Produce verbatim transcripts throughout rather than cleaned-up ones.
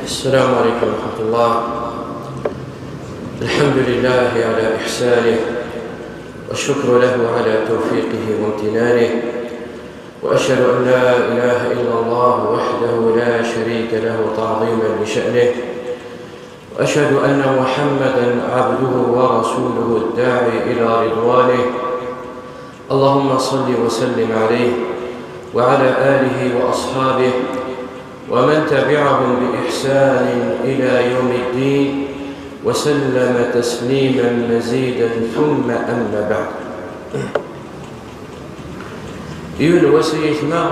السلام عليكم ورحمة الله. الحمد لله على إحسانه، والشكر له على توفيقه وامتنانه، وأشهد أن لا إله إلا الله وحده لا شريك له تعظيما لشأنه، وأشهد أن محمدا عبده ورسوله الداعي إلى رضوانه. اللهم صل وسلم عليه وعلى آله وأصحابه ومن تبعهم بإحسان إلى يوم الدين وسلم تسليما مزيدا، ثم أما بعد. Yiwen wass, ay aytma,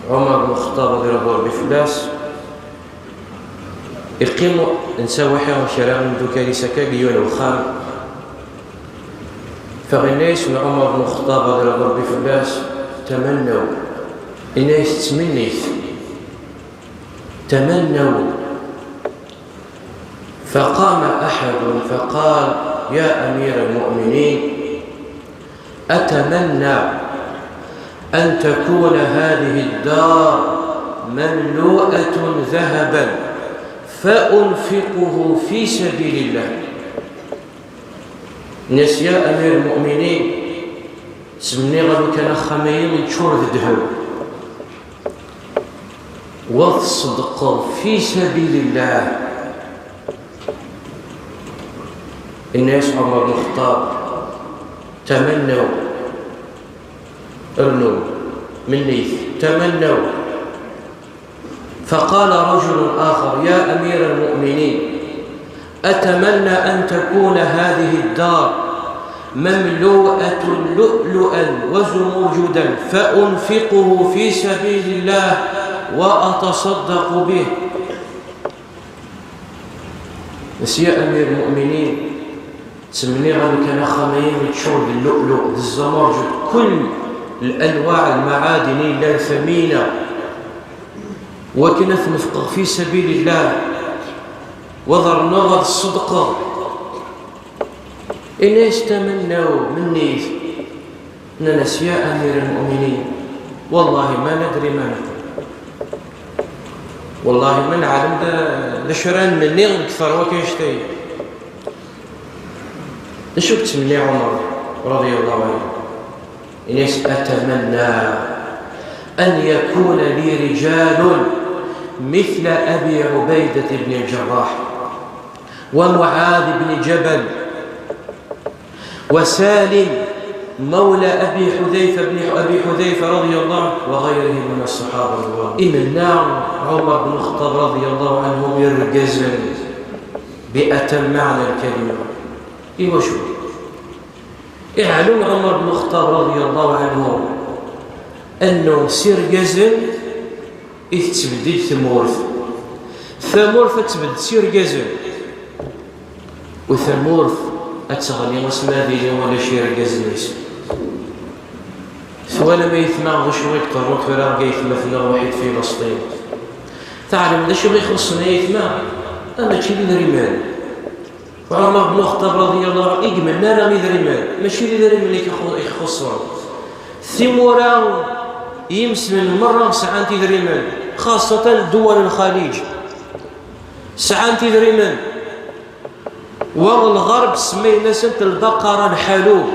Ɛumar bnu Xeṭṭab, radi Ṛebbi fell-as, iqqim netta waḥi kra n imeddukal-is akka deg yiwen wexxam. Fa inna-yasen Ɛumar bnu Xeṭṭab, radi Ṛebbi fell-as: "Tamannaw." Inna-yas: "Ttmennit, tamannaw." فقام أحد فقال: "يا أمير المؤمنين، أتمنى أن تكون هذه الدار مملوءة ذهبا فأنفقه في سبيل الله؟" Nna-yas: "Ya Amir Lmuminin, ttmenniɣ lukan axxam-ayi yeččur d ddheb, wa tṣeddqeḍ fi sabilillah." Inna-yas Ɛumar bnu Xeṭṭab: "Tamannaw." Rnu, mennit, tamannaw. فقال رجل آخر: "يا أمير المؤمنين، أتمنى أن تكون هذه الدار مملوءة لؤلؤا وزمرجدا فأنفقه في سبيل الله وأتصدق به؟" Nna-yas: "Ya Amir Lmuminin, ttmenniɣ lukan axxam-ayi yeččur d llu'lu, d zzamurǧu, d kull lanwaɛ n lmaɛadin i yellan thamina, wakken ad t-nefqeɣ fi sabilillah, wa ad rnuɣ ad ṣeddqeɣ." Inna-yas: "Tamannaw, mennit." Nna-yas: "Ya Amir Lmuminin, wallahi ma nadri ma naqul. Wallahi ma neɛlem d, d acu ara nenni deg terwa kan anect-ayi." D acu i yettmenni Ɛumar, radi Allahu ɛanhu? Inna-yas: "أتمنى أن يكون لي رجال مثل أبي عبيدة بن الجراح ومعاذ بن جبل وسالم مولى أبي حذيفة بن أبي حذيفة رضي الله عنه وغيرهم من الصحابة رضوان الله." Imenna Ɛumar bnu Xeṭṭab, radi Allahu ɛanhu, irgazen, bi atam maɛna lkalima. Iwacu? Iɛlem Ɛumar bnu Xeṭṭab, radi Allahu ɛanhu, annu s irgazen i tettbeddil tmurt. Tamurt ad tbedd s irgazen, u tamurt ad teɣli asmi ad ilin ulac irgazen-is. Twalam ay aytma d acu i yeḍerrun tura deg aytmaten-nneɣ waḥid Filisṭin? Teɛlem d acu i ixuṣṣen ay aytma? Ah, mačči d idrimen. Ɛumar bnu Xeṭṭab, radi Allahu ɛanhu, i imenna ara idrimen, mačči d idrimen i k-ixu-, i k-ixuṣṣen. Timura, imeslen merra sɛant idrimen, xaṣṣatan dduwal n Lxaliǧ. Sɛant idrimen. Wa lɣerb semmayen-asent lbaqara lḥalub.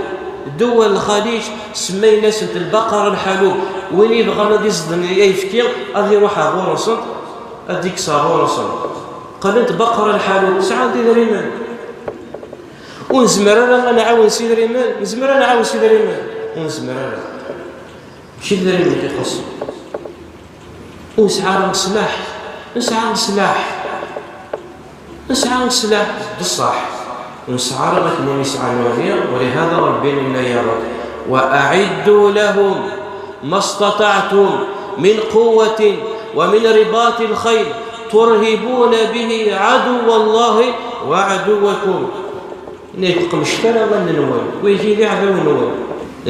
Dduwal n Lxaliǧ semmayen-asent lbaqara lḥalub. Win yebɣan ad iẓden ayefki, ad iruḥ ar ɣur-nsent, ad d-ikkes ar ɣur-nsent. Qqlent baqara lḥalub, sɛant idrimen. Ur nezmer ara ad nɛawen s idrimen? Nezmer ad nɛawen s idrimen. Ur nezmer ara. Mačči d idrimen i ixuṣṣen. Ur nesɛi ara sslaḥ. Nesɛa sslaḥ. Nesɛa sslaḥ, d ṣṣeḥ. Ur nesɛi ara akken i nesɛa nutni, ولهذا Ṛebbi yenna-yaɣ-d: "وأعدوا لهم ما استطعتم من قوة ومن رباط الخيل ترهبون به عدو الله وعدوكم." Nekk qemcet ara allen-nwen, wigi d iɛdawen-nwen.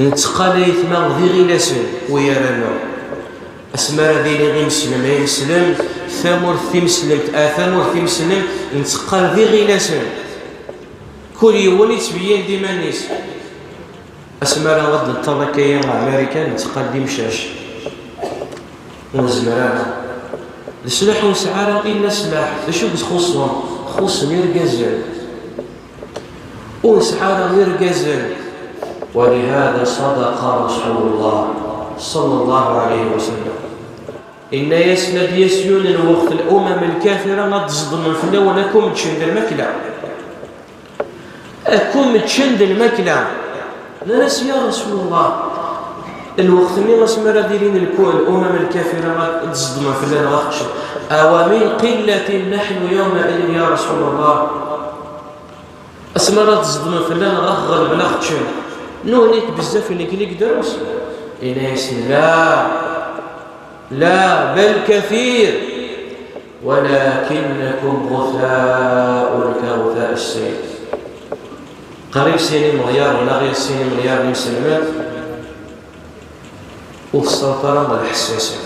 Netteqqal ay aytma d iɣilasen, wi ara-nneɣ. Asmi ara d-iniɣ imeslem ay imeslem, tamurt timeslemt, a tamurt timeslemt, netteqqal d iɣilasen. Kul yiwen yettbeyyin-d iman-is. Asmi ara ad d-neṭṭal akka-ya ɣer Marikan, netteqqal d imcac. Ur nezmer ara. Leslaḥ ur nesɛi ara illa sslaḥ. D acu i yexuṣṣen? Xuṣṣen irgazen. Ur nesɛi ara irgazen. ولهذا صدق رسول الله صلى الله عليه وسلم. Inna-yasen: ad d-yas yiwen n lweqt, الأمم الكافرة ad d-ẓeddmen fell-awen, ad kem-ččen d lmakla. Ad kem-ččen d lmakla. Nnan-as: ya Rasul Allah, lweqt-nni asmi ara d-ilin lku-, الأمم الكافرة ad d-ẓeddmen fell-aneɣ ad ɣ-ččen. أومن قلة نحن يومئذ يا رسول الله؟ Asmi ara d-ẓeddmen fell-aneɣ ad ɣ-ɣelben ad ɣ-ččen, nuhni-k bezzaf, nekkni deg drus? Inna-yasen: لا، لا، بل كثير، ولكنكم غثاء كغثاء السيل. Qrib sin imeɣyaren, neɣ yir sin imeɣyaren n iselman, ur tessaweḍ ara ɣer lḥessasat.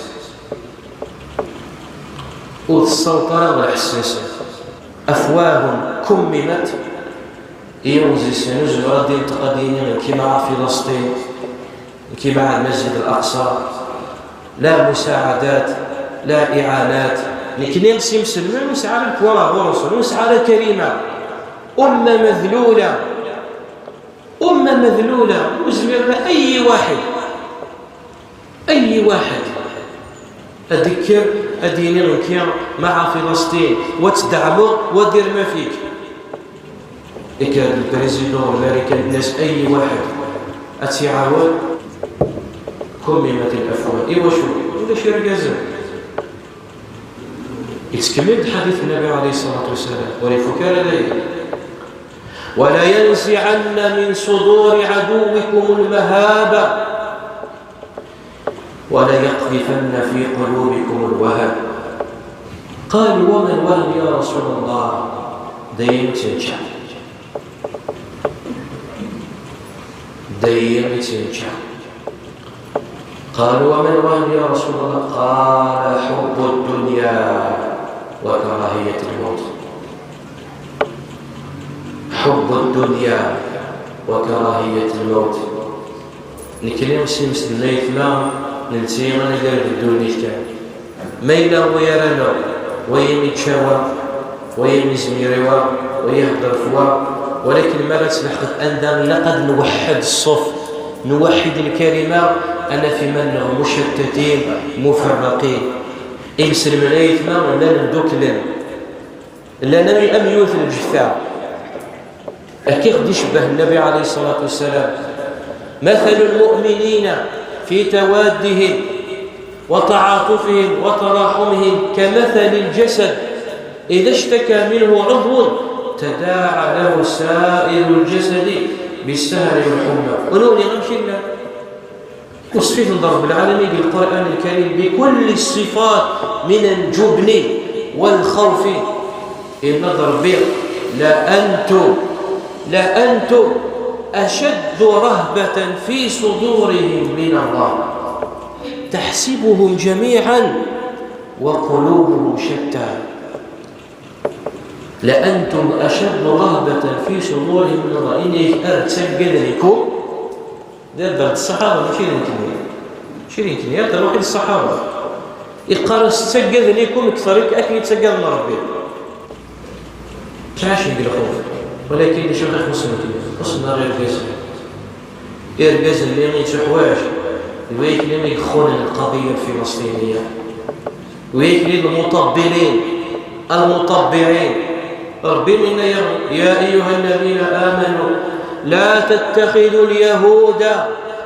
Ur tessaweḍ ara ɣer lḥessasat. أفواه كممت. Yiwen deg-sen ur yezmir ad d-yenṭeq, ad d-yini: nekki maɛa Filasṭin, nekki maɛa Lmasǧid Al-Aqṣa. لا مساعدات، لا إعانات. Nekkni s imselmen ur nesɛi ara lkwaɣ ɣur-sen, ur nesɛi ara kalima. أمة مذلولة. أمة مذلولة. Ur yezmir ara أي واحد، أي واحد ad d-yekker ad d-yini: nekki maɛa Filasṭin, wa ttdeɛmeɣ, wa dir ma fik. Yekker-d lprésident n Marikan, nnan-as: أي واحد ad tt-iɛawen. كممت الأفواه. Iwacu? Ulac irgazen. Yettkemmil-d ḥadit Nnabi alayhi ṣṣalatu wassalam, ur ifuk ara dayen. ولينزعن من صدور عدوكم المهابة وليقذفن في قلوبكم الوهن. قالوا: وما الوهن يا رسول الله؟ D ayen i tt-yenčan. D ayen i tt-yenčan. قالوا: وما الوهن يا رسول الله؟ قال: حب الدنيا وكراهية الموت. حب الدنيا وكراهية الموت. Nekkni s imesden n ayetma, netti anagar deg ddunit kan. Ma yella wi ara neɣ, wa yimi čča wa, wa yimi zmir i wa, wa yehder f wa, walakin mi ara tleḥqeḍ anda ilaq ad nweḥḥed ṣṣef, nweḥḥid lkalima, ad naf iman-nneɣ mucattatin, muferraqin. Imselmen ayetma llan dduklen. Llan am, am yiwet n lǧetta. Akka i ɣ-d-icebbeh Nnabi alayhi ṣṣalatu wassalam: مثل المؤمنين في توادهم وتعاطفهم وتراحمهم كمثل الجسد إذا اشتكى منه عضو تداعى له سائر الجسد بالسهر والحمى. Ur newni amek i llan. Weṣṣf-iten-d Ṛebbi lɛalamin deg Lqur'an Lkarim بكل الصفات من الجبن والخوف. Yenna-d Ṛebbi: لأنتم، لأنتم أشد رهبة في صدورهم من الله تحسبهم جميعا وقلوبهم شتى. لأنتم أشد رهبة في صدورهم من الله. Ini-k ar ttaggaden ikum. D abad ṣṣaḥaba, mačči d nekkni. Mačči d nekkni, ar d lwaḥid ṣṣaḥaba. Iqqar-as ttaggaden ikum kter akken i ttaggaden Ṛebbi. Ttɛicen deg lxuf. Walakin d acu i ixuṣṣen nekkni? Xuṣṣen-aɣ irgazen. Irgazen-nni i nettuḥwaǧ, d wayekni i yexxunen lqaḍiyya lfilasṭiniya. Wayekni d lmuṭabbilin, almuṭabbiɛin. Ṛebbi yenna-yaɣ: يا أيها الذين آمنوا لا تتخذوا اليهود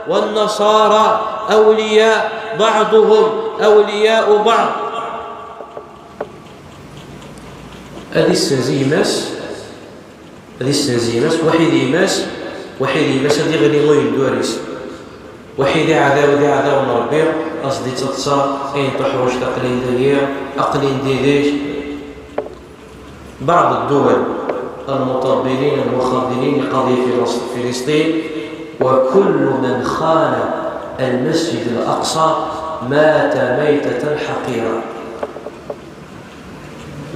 والنصارى أولياء بعضهم أولياء بعض. Ad issenz gma-s, ad issenz gma-s, waḥid gma-s, waḥid gma-s ad iɣli uyendur-is. Waḥid iɛdaw d iɛdawen n Ṛebbi, as-d-ittaḍsa, ayen tuḥwaǧ aql-in dagi, aql-in didek. بعض الدول المطبلين المخذلين لقضية فلس-، فلسطين، وكل من خان المسجد الأقصى مات ميتة حقيرة.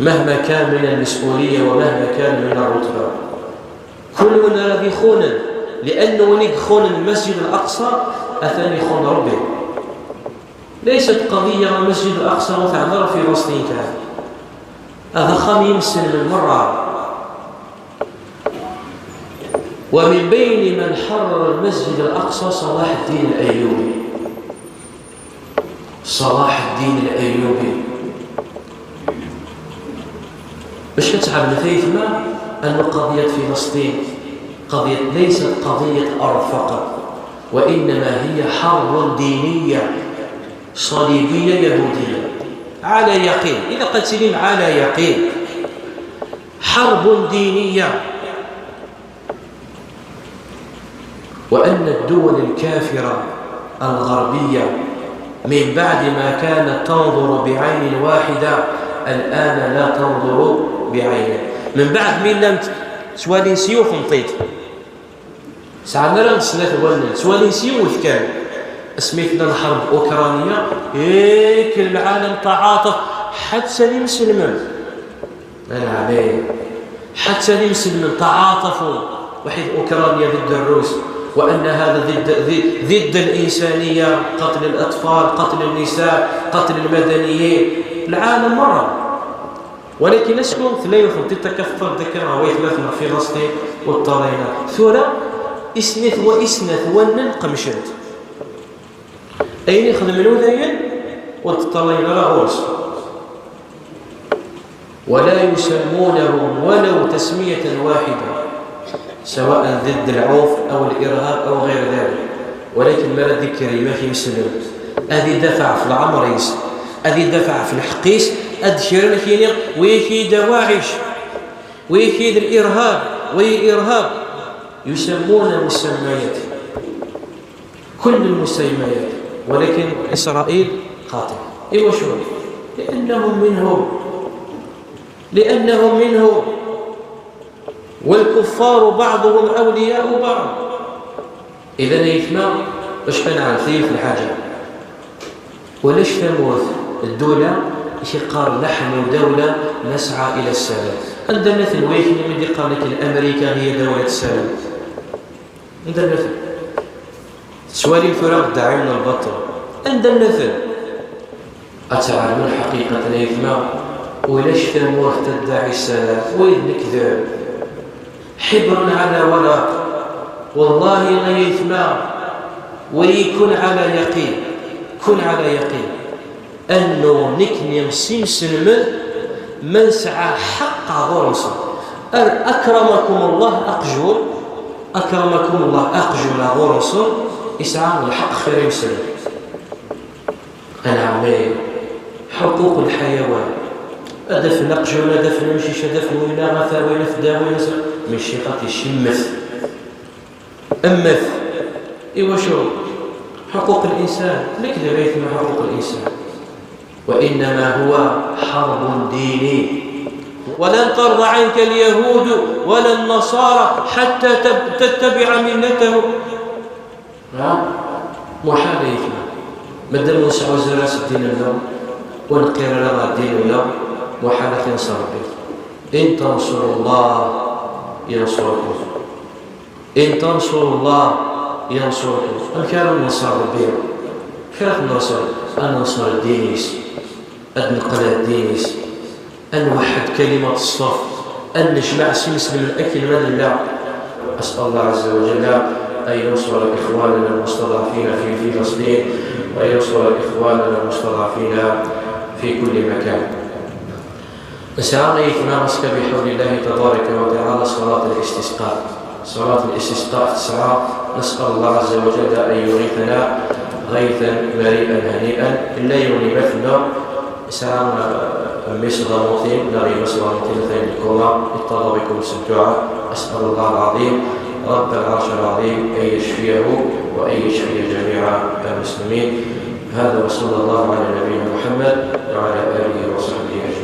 مهما كان من المسؤولية ومهما كان من الرتبة. Kul win ara d-ixunen, لأن win i ixunen Lmasǧid Al-Aqṣa, atan ixun Ṛebbi. ليست قضية المسجد الأقصى وتعذر في فلسطين كان هذا خام يمسن من مرة. ومن بين من حرر المسجد الأقصى صلاح الدين الأيوبي. صلاح الدين الأيوبي. باش كتعرف نتايتما أن قضية فلسطين قضية، ليست قضية أرض فقط، وإنما هي حرب دينية صليبية يهودية على يقين. إذا قلت لي على يقين، حرب دينية. وأن الدول الكافرة الغربية من بعد ما كانت تنظر بعين واحدة، الآن لا تنظر بعين. من بعد مين لم تولي سيوف مطيت سعنا لهم سنة ولن تولي سيوف كان اسميتنا الحرب أوكرانيا. إيه، كل العالم تعاطف، حتى المسلمين. نعم، إيه. حتى المسلمين تعاطفوا، واحد أوكرانيا ضد الروس، وأن هذا ضد، ضد، ضد الإنسانية، قتل الأطفال، قتل النساء، قتل المدنيين. العالم مرة. ولكن اسكن ثلاثة وثمانين تكفر ذكر هواي ثلاثة في فلسطين والطرينة. ثورة إسنث وإسنث ونن قمشنت. أين يخدم الوذين والطرينة لا غرس. ولا يسمونهم ولو تسمية واحدة، سواء ضد العوف أو الإرهاب أو غير ذلك. ولكن ما رد كريمة في مسلم، أذي دفع في العمريس، أذي دفع في الحقيس، أذكر لك ويكي دواعش، ويكي الإرهاب، وي إرهاب، يسمون مسميات، كل المسميات، ولكن إسرائيل خاطئة. إيوا شو؟ لأنهم منهم، لأنهم منهم، والكفار بعضهم أولياء بعض. إذا يتما باش كان عارفين في الحاجة ولاش تموت الدولة يقال نحن دولة نسعى إلى السلام. عندنا مثل ويكي من قال لك الأمريكا هي دولة السلام. عندنا مثل سوالي ثورة داعي من البطل. عندنا مثل أتعلم الحقيقة يتما ولاش تموت تدعي السلام وين نكذب. حبر على ورق. والله ما يتما ويكون على يقين، كن على يقين أنه نكني سيمسلمن ما نسعى حق غرسه. أكرمكم الله أقجول، أكرمكم الله أقجول غرسه يسعى الحق خير يمسلم. أنا عمي حقوق الحيوان، هدف نقجون، هدف نمشيش، هدف وين غفا، وين فدا، وين س-، ماشي خاطي شمث. أمث. إيوا شو؟ حقوق الإنسان. لك دبيت من حقوق الإنسان. وإنما هو حرب ديني. ولن ترضى عنك اليهود ولا النصارى حتى تب-، تتبع ملتهم. ها؟ محال يكون. مادام نسعى زراس الدين اليوم، ونقير لنا الدين اليوم، محال ينصر به. إن تنصروا الله ينصركم. إن تنصروا الله ينصركم. أم كان النصر ربي؟ كيف النصر؟ النصر الدينيس. أد نقل الدينيس. أن نوحد كلمة الصف. أن نجمع سي مسلم الأكل من الله. أسأل الله عز وجل أن ينصر إخواننا المستضعفين في فلسطين، وأن ينصر إخواننا المستضعفين في كل مكان. نسعى يتمامسك بحول الله تبارك وتعالى صلاة الاستسقاء. صلاة الاستسقاء تسعى، نسأل الله عز وجل أن يغيثنا غيثا مريئا هنيئا. إلا يغني مثلنا سعى ميس ضموطين، نغي ميس ضموطين ثاني الكوما، اضطر بكم الدعاء. أسأل الله العظيم رب العرش العظيم أن يشفيه وأن يشفي جميع المسلمين. هذا وصلى الله على نبينا محمد وعلى آله وصحبه أجمعين.